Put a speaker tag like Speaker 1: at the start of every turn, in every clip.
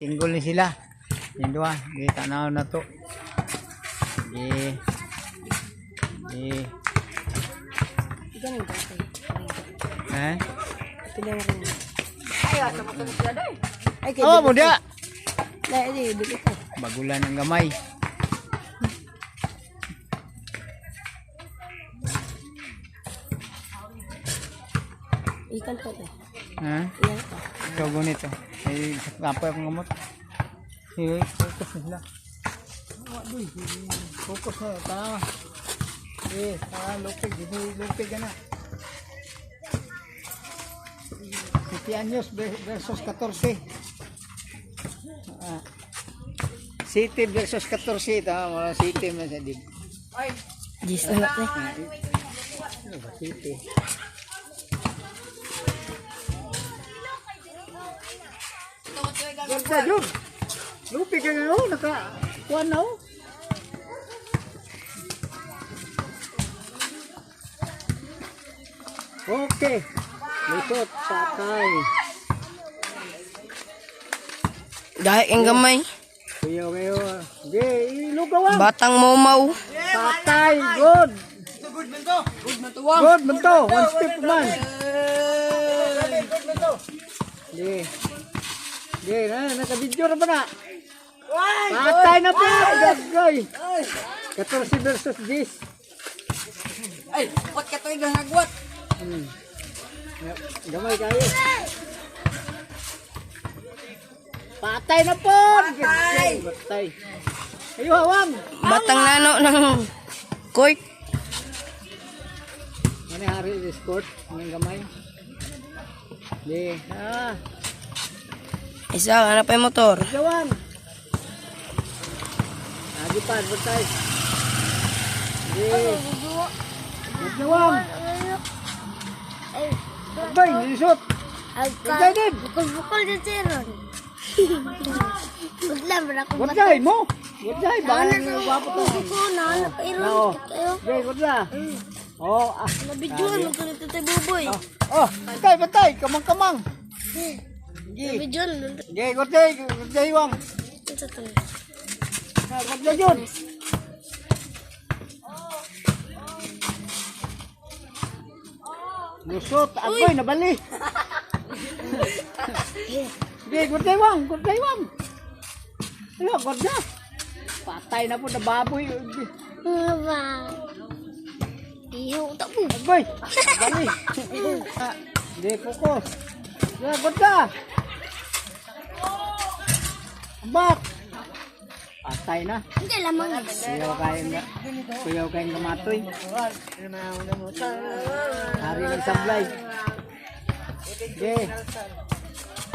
Speaker 1: Single ni sila. Yung duha, di tanaw na to. Di. Di.
Speaker 2: Ganun ba?
Speaker 1: Ha?
Speaker 2: Pila na rin. Ay, kay
Speaker 1: Oh, mo dia.
Speaker 2: Dai, di, dili ko.
Speaker 1: Bagulan ang gamay.
Speaker 2: Ikan pa to.
Speaker 1: Ha?
Speaker 2: Iyan pa.
Speaker 1: Ikaw gunit oh. Ay, kapoy akong gamot. Eh, focus na sila. Awa, duy. Focus na, tanawa. Eh, ah, lupig, hindi lupig ka na. City Anyos versus 14. Ah. City versus 14. Tama, mga City man sa dib.
Speaker 2: Gis na natin.
Speaker 1: Ano ba, City? Ganda, Jun. Lupi ka nga, oh. Naka, kuwan na, oh. Okay. Lusot, patay.
Speaker 2: Dahil ang gamay.
Speaker 1: Kuya, kayo. Sige, ilugawan.
Speaker 2: Batang momaw.
Speaker 1: Patay, good. Good man to. Good man to. One step man. Di. Di, na, naka-video na ba na? Patay na po. Gagay. 14 versus 10.
Speaker 3: Ay, wat ka to'y gangagwat.
Speaker 1: Gamay kayo. Patay na po. Patay. Patay. Ayo, hawang.
Speaker 2: Batang nano ng court.
Speaker 1: Ano yung hari this court? Ang gamay. Di. Ah.
Speaker 2: Isa, ano pa yung motor?
Speaker 1: Jawan. Lagi pa, advertise. Di. Jawan. Abay, nilisot. Ganda din.
Speaker 4: Bukol-bukol din siya ron. Bigla, wala ko
Speaker 1: Ganda mo. Ganda, baka
Speaker 4: Ano
Speaker 1: nang gwapo to.
Speaker 4: ko na, nakairon
Speaker 1: Oo.
Speaker 4: kayo.
Speaker 1: Okay, ganda. Oh, ah.
Speaker 4: Nabidyoan, magkalit tayo buboy.
Speaker 1: Oh, patay, patay. Kamang-kamang. Sige.
Speaker 4: Nabidyoan,
Speaker 1: Sige, ganda, ganda, iwang.
Speaker 4: ito to.
Speaker 1: Ah, ganda yun. Lusot, agoy, nabali. Sige, ganda, iwang, ganda, iwang. Ano, ganda. Patay na po na baboy.
Speaker 4: Mga ba? Iyo, tapo.
Speaker 1: Agoy, nabali. Ah, Hindi, focus. Yeah, ganda. Ambak. Patay na.
Speaker 4: Hindi lamang.
Speaker 1: Kuyaw kayo nga. Kuyaw kayo gamatoy. Hari ng sablay. Okay.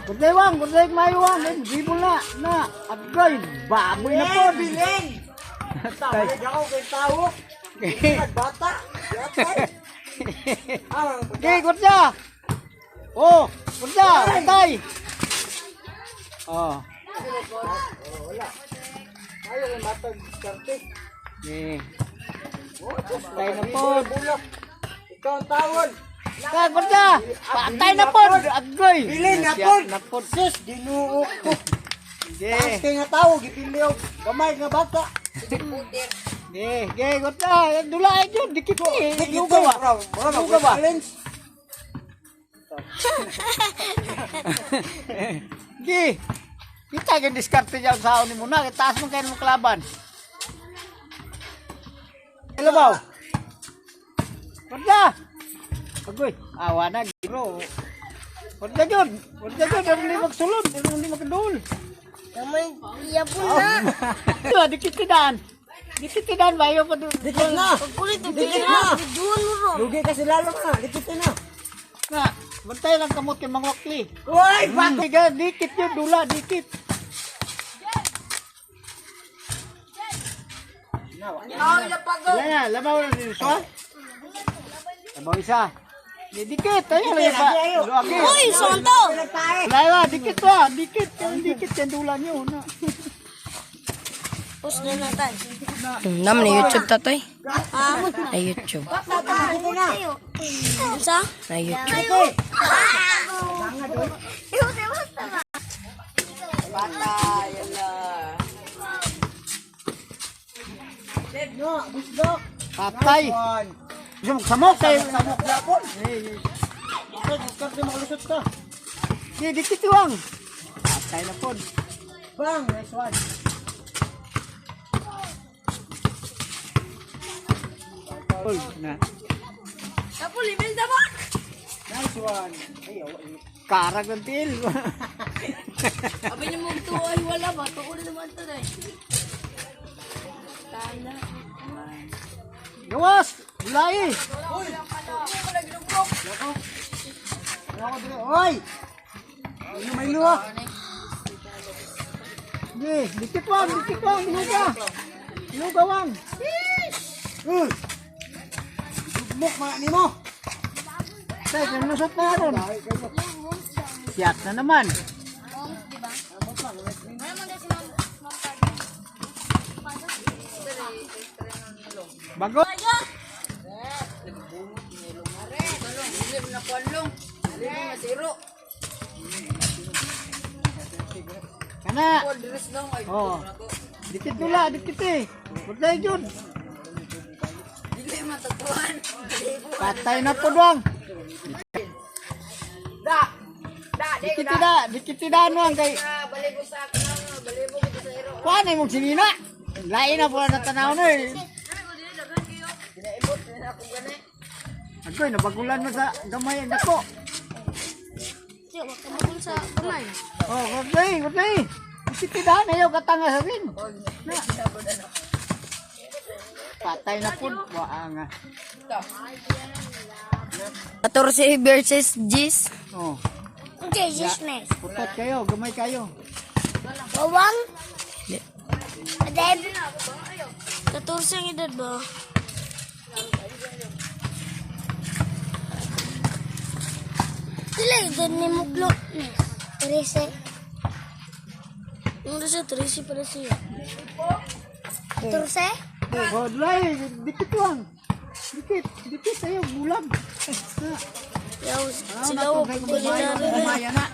Speaker 1: Kunday wang, kunday mayo wang. Eh, Dribble na. Na. Agoy, baboy na po.
Speaker 3: Biling!
Speaker 1: Patay.
Speaker 3: Ako kay tao. Bata. Yatay.
Speaker 1: Okay, kutya. Oh, kutya, patay. Oh.
Speaker 3: Ayaw kay matag karte.
Speaker 1: Okay. Patay na po.
Speaker 3: Bulak. Ikaw ang tawon.
Speaker 1: Kaya, kutya. Patay na po. Agoy.
Speaker 3: Bilin na po.
Speaker 1: Na po.
Speaker 3: Sus, ginoo ko.
Speaker 1: Okay.
Speaker 3: Taas kay nga tao, gipili og gamay nga bata.
Speaker 1: Okay, okay, kutya. Dula ay yun. Dikit eh. Lugaw ah. Lugaw ah.
Speaker 3: Challenge.
Speaker 1: Okay. Kita yung diskarte dyan sa ni muna. Taas mo kayo ng kalaban. Hello, ba? Kutya. Agoy. Awa na, bro. Kutya yun. Kutya yun. Hindi magsulod. Hindi magdul.
Speaker 4: Naman, iya po na.
Speaker 1: Diba, dikit tidan. Dikit tidan, bayo pa doon.
Speaker 3: Dikit na.
Speaker 4: Pagkulit,
Speaker 3: Dikit na.
Speaker 4: Bidyoan mo ron.
Speaker 3: Lugi kasi lalo na. Dikit na.
Speaker 1: Na, bantay lang kamot kay Mangwakli.
Speaker 3: Uy,
Speaker 1: Bakit? Dikit yun, dula, dikit. Wala na, labaw na din so. Labaw isa. Di, dikit, ayun lagi pa. Luagi.
Speaker 4: Uy, sonto!
Speaker 1: Wala na, dikit pa, dikit. Yung dikit, yung dula niyo. Na.
Speaker 4: Post na natin.
Speaker 2: Nam na YouTube tatay. Na YouTube.
Speaker 4: Unsa?
Speaker 2: Na YouTube. Patay.
Speaker 3: No, buslok.
Speaker 1: Patay.
Speaker 3: Nice one.
Speaker 1: Samok samok kay.
Speaker 3: Samok yapon. Okay, diskarte makalusot ka.
Speaker 1: Di dikit wang. Patay na pod.
Speaker 3: Bang, nice one.
Speaker 1: Ul na.
Speaker 2: Tapos, limil na ba?
Speaker 3: Nice one. Ay, awa.
Speaker 1: Karag ng til.
Speaker 2: Abi niyo mo ito ay wala ba? Tuko na naman ito eh. Tala.
Speaker 1: Gawas. Bulai.
Speaker 3: Ako dire. Oy! Ano may luwa?
Speaker 1: Di, dikit wang, dikit wang, inuga. Inuga wang.
Speaker 3: Uy! Dugmok mga nimo.
Speaker 1: Tay, nalusot na ron. Siyat na naman. Bago. Kana. Oh. Dikit nula, dikit eh. Patay yun. Patay na po doang. Dikit da, dikit da nuang kay. Kuan ay mong sinina. Lain na po na tanaw na eh. Agoy, nabagulan mo sa gamay ang dako.
Speaker 4: Siya, wag ka magul sa kamay.
Speaker 1: Oh, patay, patay. Dikit da, ayaw katanga sa rin. Na. Patay na po. Waa nga.
Speaker 2: 14 versus Gis.
Speaker 1: Oh,
Speaker 4: Okay, just next.
Speaker 1: putot kayo, gamay kayo.
Speaker 4: Bawang? Adeb? 14 ang edad ba? Sila edad ni Muklo. 13. Ano siya? 13 pala siya. 14?
Speaker 1: Oh, dulay, dikit lang. Dikit, dikit tayo, bulag. Na.
Speaker 4: Yaw,
Speaker 1: Ah,
Speaker 4: sila wa
Speaker 1: natugay
Speaker 4: putulin
Speaker 1: kumaya,
Speaker 4: na rin.
Speaker 1: kumaya na.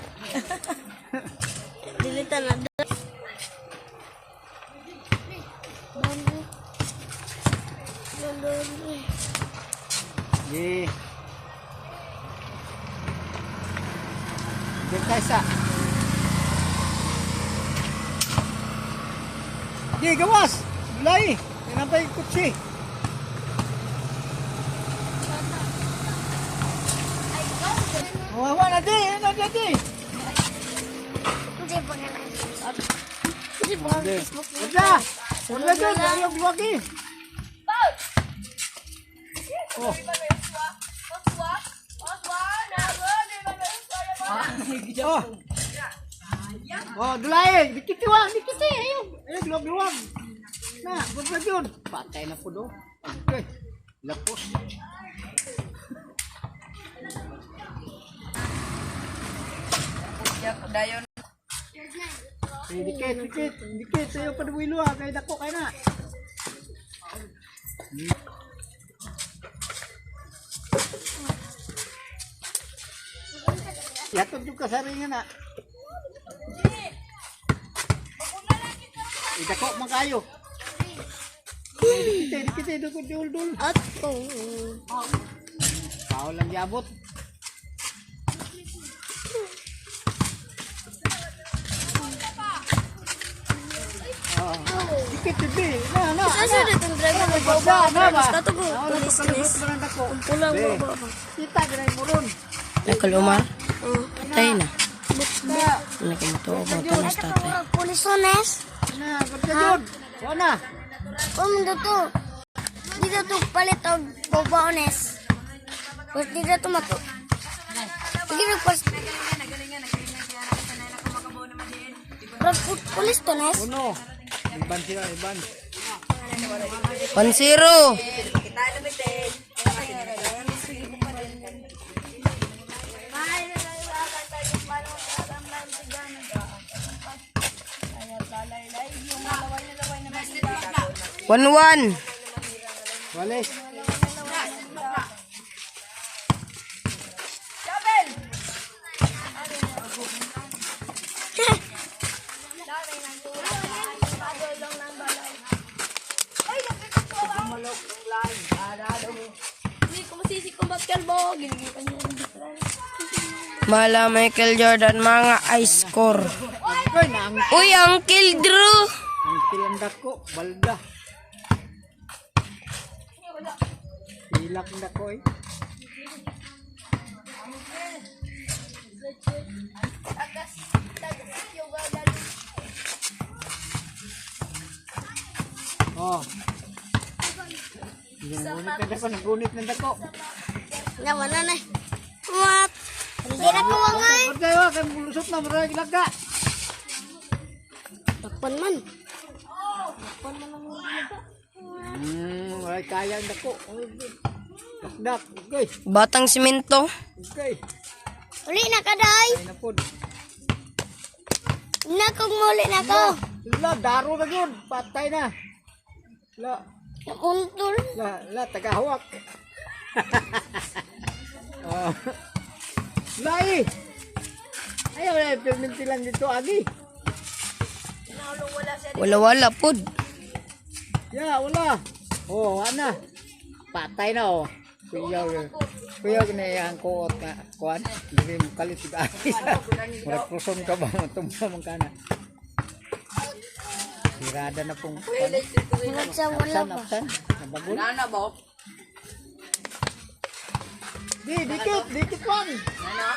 Speaker 4: Dilita na.
Speaker 1: Di. Di sa. Di, gawas. Dulay. Tinampay kutsi. Wawa na di, na di, di.
Speaker 4: Hindi pa nga lang. Hindi pa nga Facebook.
Speaker 1: Wala. Wala dyan, ayaw luwagi. Oh. Oh. Oh, dulay, dikit iwang, dikit eh. Ayaw, ayaw, luwag-luwag. Na, wag yun. Patay na po do. Okay. Lapos. Eh, dikit, dikit, dikit. Ayaw pa duwilo ah, kay dako kay na. Yatod yung kasaringan na. Idako man kayo. Eh, dikit, dikit, dikit, dul, dul.
Speaker 4: At oh.
Speaker 1: Tao lang giabot. Oh. Dikit, dikit. Na, na.
Speaker 4: Asa na itong driver
Speaker 1: Na,
Speaker 4: magbaba?
Speaker 1: na ba?
Speaker 4: Basta to go. Pulis
Speaker 1: Pulis
Speaker 4: nis.
Speaker 1: na.
Speaker 4: Pula ang baba ba?
Speaker 1: Kita ginay mo ron.
Speaker 2: Michael Omar.
Speaker 4: Oh.
Speaker 2: Patay na.
Speaker 1: Na,
Speaker 2: Ano ka matuo ko tanas tatay.
Speaker 4: Pulis ones.
Speaker 1: na, gud. Wala na.
Speaker 4: Kung to. Dito to palit og baba ones. Bas dito to mato. Sige na pas. Pulis to nes.
Speaker 1: Uno. Iban sila, iban.
Speaker 2: 1-0. 1-1.
Speaker 1: Wales.
Speaker 2: Hindi ko masisi kung ba't kalbo. Ginigitan niya ng different.
Speaker 4: Mala Michael Jordan, mga ice score.
Speaker 1: Uy, naang
Speaker 4: Uy, Uncle Drew!
Speaker 1: ang kilang dako, balda. Hilak ang dako eh. Oh. Nagunit na dako, nagunit na dako.
Speaker 4: Naman na na. What? Hindi na ko nga eh.
Speaker 1: Orday wa kay lusot na murag ilaga.
Speaker 4: Takpan man.
Speaker 1: Wala kaya ang dako. Dakdak, okay.
Speaker 4: Batang simento.
Speaker 1: Okay.
Speaker 4: Uli na ka, day.
Speaker 1: Ay na pod.
Speaker 4: Na kung muli na ko.
Speaker 1: La, daro na yun. Patay na. La,
Speaker 4: Untol.
Speaker 1: la, la, tagahawak. Ah. La, eh. Ayaw na, perminti lang dito, agi.
Speaker 4: Wala wala pod.
Speaker 1: Ya, wala. Oh, ana. Patay na, oh. Kuyaw, eh. Kuyaw na iyang kuot na. Kuan, hindi mo kalit agi. Murag puson ka ba, matumba man ka na. Sirada na pong kuan.
Speaker 4: Murag sa wala
Speaker 1: Apsan,
Speaker 4: pa.
Speaker 1: apsan. Nabagol.
Speaker 2: Nana ba?
Speaker 1: Di, dikit, dikit lang.
Speaker 2: Nana?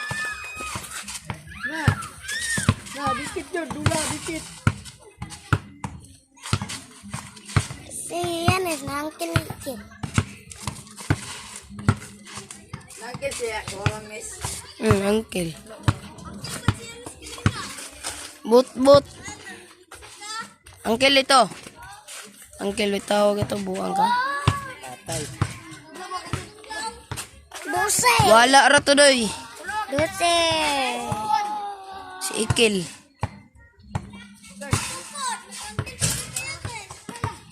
Speaker 1: Na. Na, dikit yun, dula, dikit.
Speaker 4: Si Yanis na ang kilikit.
Speaker 2: Nangkil siya. Walang miss.
Speaker 4: Uncle. But but. Uncle ito. Uncle tawag ito buang ka.
Speaker 1: Patay.
Speaker 4: Dose. Wala ra to doy. Dose. Si Ikil.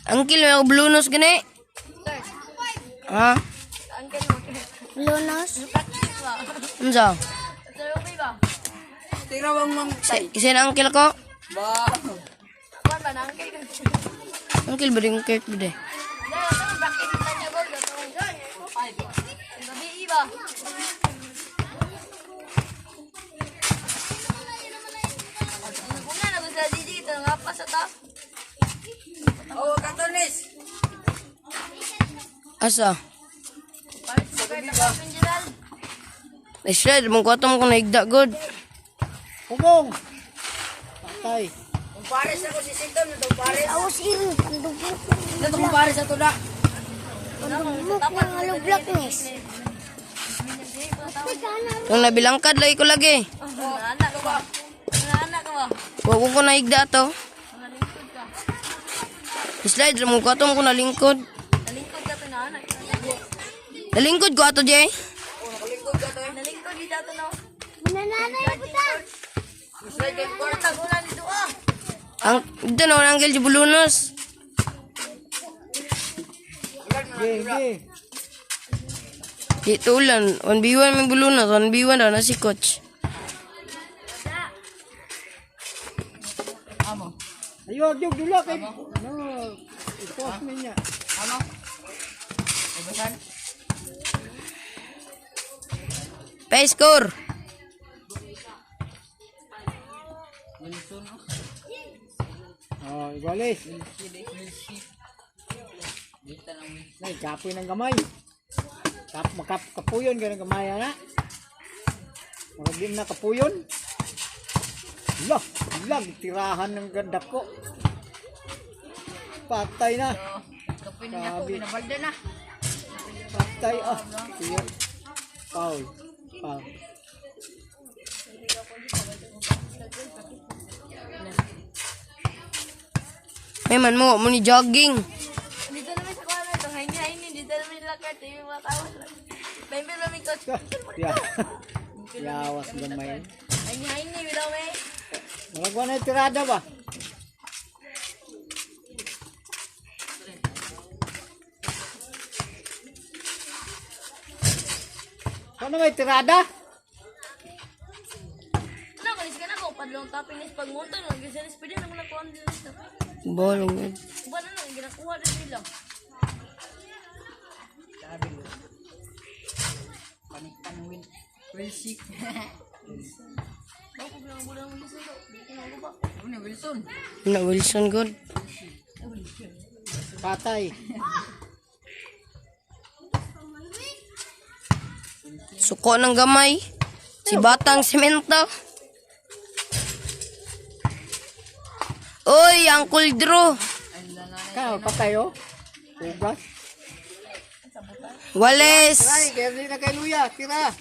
Speaker 4: Uncle, may blue nose gani. Ha?
Speaker 2: Uncle mo.
Speaker 4: Blue nose? Unsa?
Speaker 2: Tira bang mang
Speaker 4: Si, isa na uncle ko?
Speaker 2: Ba. Kuan ba na uncle ka?
Speaker 4: Uncle ba din Kurt ba di?
Speaker 2: Gabi iba. Una na gusto dito nga pa sa ta. Oh, katonis.
Speaker 4: Asa?
Speaker 2: Sa
Speaker 4: Slide, mong kwato mo kung naigda, good.
Speaker 1: Pugong. Patay.
Speaker 2: Kung pares ako si Sinton, itong pares.
Speaker 4: Awas irin, ang dugmok.
Speaker 2: Ito kung pares ato na.
Speaker 4: Ang dugmok ng alublockness. Yung nabilangkad, lagi ko lagi.
Speaker 2: Anak ko ba? Anak ko ba?
Speaker 4: Huwag ko naigda to. Slide, mong kwato mo kung nalingkod.
Speaker 2: Nalingkod ka to na anak.
Speaker 4: Nalingkod ko ato, Jay.
Speaker 2: Nalingkod ka to. Nalingkod dito ato no.
Speaker 4: Nananay ko ta.
Speaker 2: Tagulan dito ah.
Speaker 4: Ang, ito na, Uncle si Bulunos.
Speaker 1: Ge, ge.
Speaker 4: Dito ulan, 1v1 may Bulunos, 1v1 daw na si coach.
Speaker 1: Ayaw, yung dula kay. No, i-post mo niya.
Speaker 4: Pay score.
Speaker 1: Oh, igualis. Nay, kapoy ng gamay. Kap, makap, kapuyon ka ng gamay, ana. Murag din na kapuyon. La, la, tirahan ng ganda ko. Patay na.
Speaker 2: Kapoy na ako,
Speaker 1: Grabe.
Speaker 2: binabalda na.
Speaker 1: Patay, ah. Sige. Foul. Foul.
Speaker 4: May man mo, mo ni jogging.
Speaker 2: Dito naman sa kuwan ito, haini-haini, dito naman nila kahit yung mga tao. May namin coach.
Speaker 1: Ya. Yawas gamay.
Speaker 2: Haini-haini, wala may.
Speaker 1: Murag wa na tirada ba? Ano may tirada?
Speaker 2: Ano, kalis ka na ko, padla. Bilang taping nis pagmunta lang gyud sila pwede naman nakuha nila sa.
Speaker 4: Ball good.
Speaker 2: Uban na lang ginakuha din nila.
Speaker 3: Paniktan win. Wilson.
Speaker 2: Bago bilang bulang Wilson do. Di ko ba.
Speaker 3: Ano Wilson?
Speaker 4: Na Wilson good.
Speaker 1: Patay.
Speaker 4: Suko ng gamay. Si Batang Semento. Oy, Uncle Drew.
Speaker 1: Ka, patay oh. Ugas.
Speaker 4: Wales.
Speaker 1: Try, kaya di na kay Luya. Tira.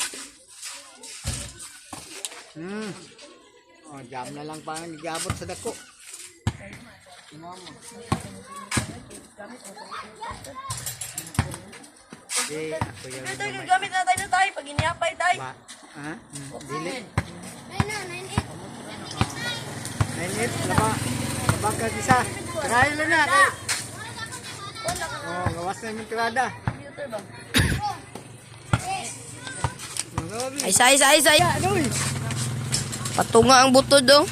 Speaker 1: Oh, jam na lang pa ang gigabot sa dako. Di, ako yung
Speaker 2: Ito yung gamit na tayo na tayo pag iniapay tayo.
Speaker 1: ba? Ha? Dili.
Speaker 4: 9 na, 9-8.
Speaker 1: 9-8, laba. Labang ka isa. Try lang na. Kay. Oh, gawas na yung tirada.
Speaker 2: Computer ba?
Speaker 4: Ay, say, say, say.
Speaker 1: Adoy.
Speaker 4: Patunga ang buto do.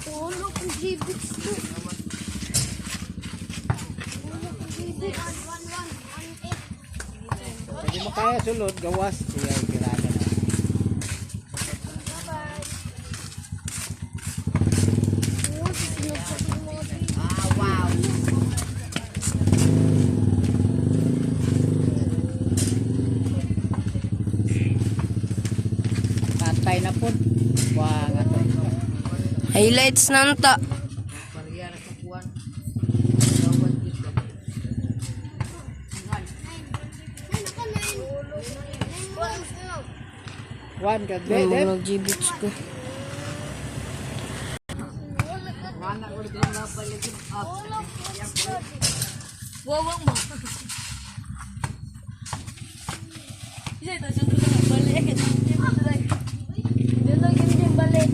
Speaker 5: Tulog ang G-Bix to. Tulog ang G-Bix. 1, 1, 1, 8.
Speaker 1: Hindi mo kaya sulod, gawas. Kuya, yung tirada na.
Speaker 5: Oh, susunod sa mga G-Bix.
Speaker 1: Patay na po. Wah, nga to.
Speaker 4: Highlights na unta.
Speaker 3: Barya na sa kuwan. Gawad dito.
Speaker 5: Nine ako, nine. Nine, one.
Speaker 1: One ka,
Speaker 4: Ay,
Speaker 1: de, de.
Speaker 4: mga G-Bix ko.
Speaker 2: Wawang mo. Isa ito siya na balik. Dito gini yung balik.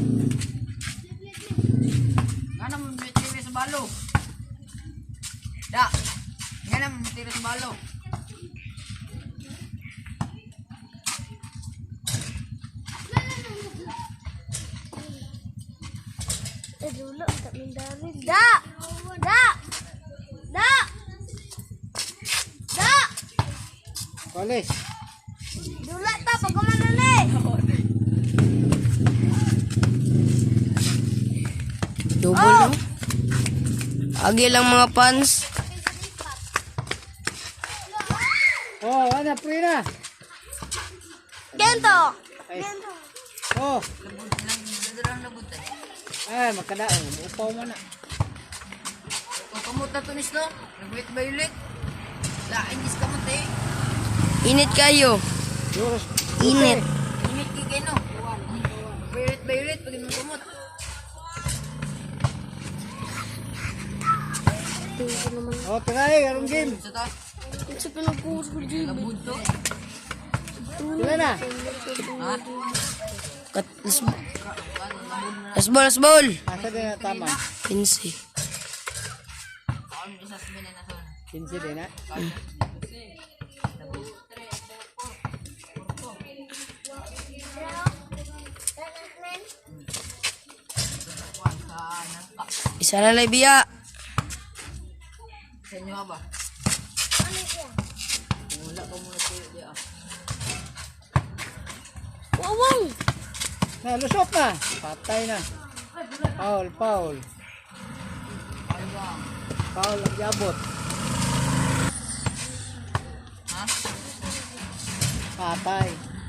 Speaker 3: Nga naman may tira sa balo. Da. Nga naman may tira sa balo.
Speaker 5: Eh, dulo, ang daming dami. Da! Da! Da! Da!
Speaker 1: Koles.
Speaker 5: Dula ta, pagkumano na eh.
Speaker 4: Double, no? Agi lang mga fans.
Speaker 1: Oh, ana, pre na.
Speaker 5: Gento!
Speaker 1: Ay. Oh. Ay, makadaong. Upaw mo na.
Speaker 3: Kung kamot na tunis no? Nag-wait violet. Lain is kamot eh.
Speaker 4: Init kayo.
Speaker 1: Yours.
Speaker 4: Init.
Speaker 3: Init kay kay no. Violet violet pag imong kamot.
Speaker 1: Oh, try, arong game.
Speaker 3: Sa ta.
Speaker 5: Sa pinagkuhos ko, G-Bix.
Speaker 3: Labud to.
Speaker 1: Tira na.
Speaker 3: Ha?
Speaker 4: Kat last ball, last ball.
Speaker 1: Asa din na tama?
Speaker 4: 15.
Speaker 3: Ako isa sa na to.
Speaker 1: 15 din na.
Speaker 4: Isa na lang biya.
Speaker 3: Sa inyo ba? Wala ko muna tuyo di ah.
Speaker 5: Wawang!
Speaker 1: Na, lusot na. Patay na. Foul, foul. Foul ang jabot.
Speaker 3: Ha?
Speaker 1: Patay.